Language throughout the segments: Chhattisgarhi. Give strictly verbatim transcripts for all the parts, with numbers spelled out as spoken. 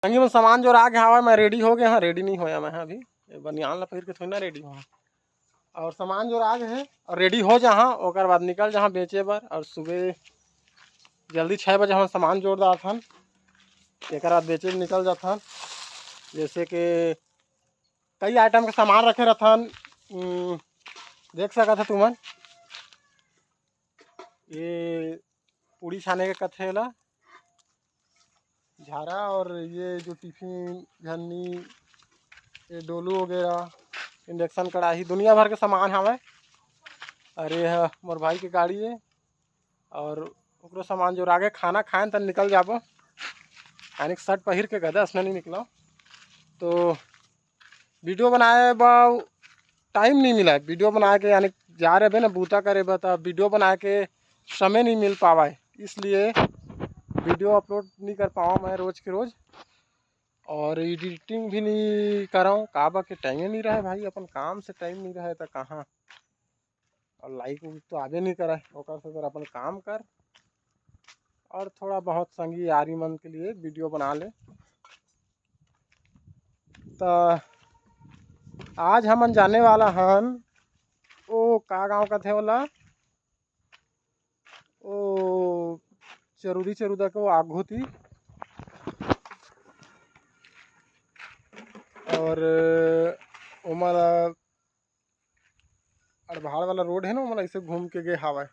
संगी मन, सामान जोर आगे हवय, मैं रेडी हो गया हाँ। रेडी नहीं होया मैं हाँ अभी, ये बनियान ला पहिर के थोड़ी ना रेडी हों। और सामान जोर आगे है और रेडी हो जाहाँ, ओकर बाद निकल जाहाँ बेचे बर। और सुबह जल्दी छः बजे हम सामान जोर डारथन, एक बाद बेचे निकल जाथन। जैसे कि कई आइटम के सामान रखे रथन, उम, देख सकत ह तुमन, ये पूड़ी छाने के कथे ला झारा, और ये जो टिफिन, झन्नी, ये डोलू वगैरह, इंडक्शन कढ़ाई, दुनिया भर के सामान हवय। अरे ह मोर भाई के गाड़ी है, और ओकरो सामान जोर आगे, खाना खाएन तन निकल जाबो। यानी शर्ट पहिर के गदा असने नहीं निकलो, तो वीडियो बनाए बर टाइम नहीं मिला है। वीडियो बना के यानी जा रहे ना बूता करे बर, तो वीडियो बना के समय नहीं मिल पावा है, इसलिए वीडियो अपलोड नहीं कर पावा मैं रोज के रोज। और एडिटिंग भी नहीं कराऊँ, काबर के टाइम नहीं रहे भाई, अपन काम से टाइम नहीं रहे तो कहाँ। और लाइक उइक तो आबे नहीं करे, ओकर से अपन काम कर और थोड़ा बहुत संगी यारी मन के लिए वीडियो बना ले। तो आज हमन जाने वाला हन, ओ का गांव कथे ओला, ओ चरुदी, चरुदा के वो आघू ती, और ओमा ला अड़भाड़ वाला रोड है ना, ओमा ला ऐसे घूम के गे हावय।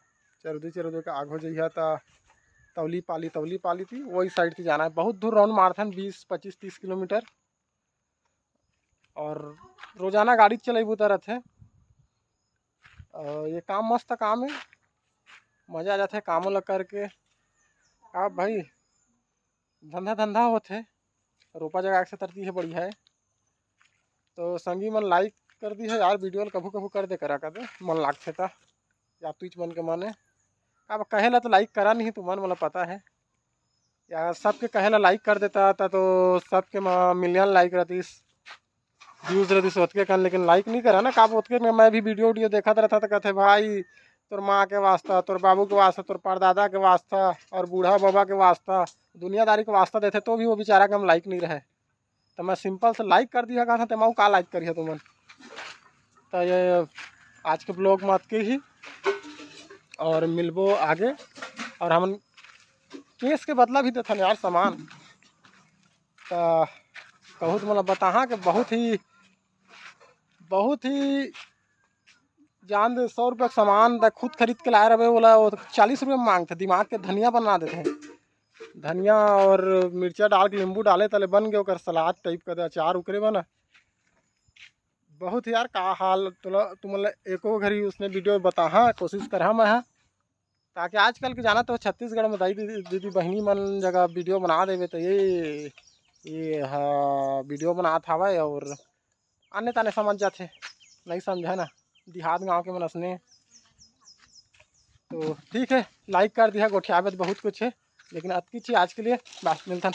चरुदी, चरुदी के आघू जइहा त तौली पाली, तौली पाली ती वही साइड ती जाना है। बहुत दूर राउंड मारथन, बीस, पच्चीस, तीस किलोमीटर। और रोजाना गाड़ी चलाई बुता रहथे। और ये काम मस्त काम है, मजा आ जाथे कामों ला करके। आप भाई धंधा धंधा होथे, रोपा जगा के तरती है, बढ़िया है। तो संगी मन लाइक कर दी है यार, वीडियो ला कभू कभू कर दे करा कर दे, मन लागथे ता या तुच मन के माने। अब कहे ला तो लाइक करा नहीं तुमन, मोला पता है यार, सबके कहे ला लाइक कर देता ता तो सबके मिलियन लाइक रहतीस, व्यूज रहतीस ओतके कन, लेकिन लाइक नहीं करा ना। काबर ओतके में मैं भी वीडियो वीडियो देखत रहता तो कहते भाई तोर माँ के वास्ता, तोर बाबू के वास्ता, तोर परदादा के वास्ता और बूढ़ा बाबा के वास्ता, दुनियादारी के वास्ता देथे तो भी वो बेचारा के हम लाइक नहीं रहे। तो मैं सिंपल से लाइक कर दिया कहा था, तेमा का लाइक करिए तुमन। तो ये आज के ब्लॉग में अतके ही, और मिलबो आगे। और हमन केस के बदला भी देथन यार सामान। तो कहूँ तो मतलब बताहा कि बहुत ही, बहुत ही जान दे, सौ रुपये का सामान दा खुद खरीद के लाए रहे, बोला वो चालीस रुपये में मांगते, दिमाग के धनिया बना देते हैं। धनिया और मिर्चा डाल के नींबू डाले तले बन गए ओकर सलाद टाइप का, अचार उकरे बना। बहुत यार का हाल तोला, तुमन ला एको घरी उसने वीडियो बताहा, कोशिश करहा मैं हा। ताकि आजकल के जाना तो छत्तीसगढ़ में दाई दीदी, दीदी बहिनी मन जगह वीडियो बना देवे तो ये, ये हा वीडियो बनात हावय और आने ताने समझ जाथे, नहीं समझे ना, देहात गांव के मन असने। तो ठीक है, लाइक कर दिया, गोठियाबे तो बहुत कुछ है, लेकिन अतकी चीज आज के लिए, बस मिलथन।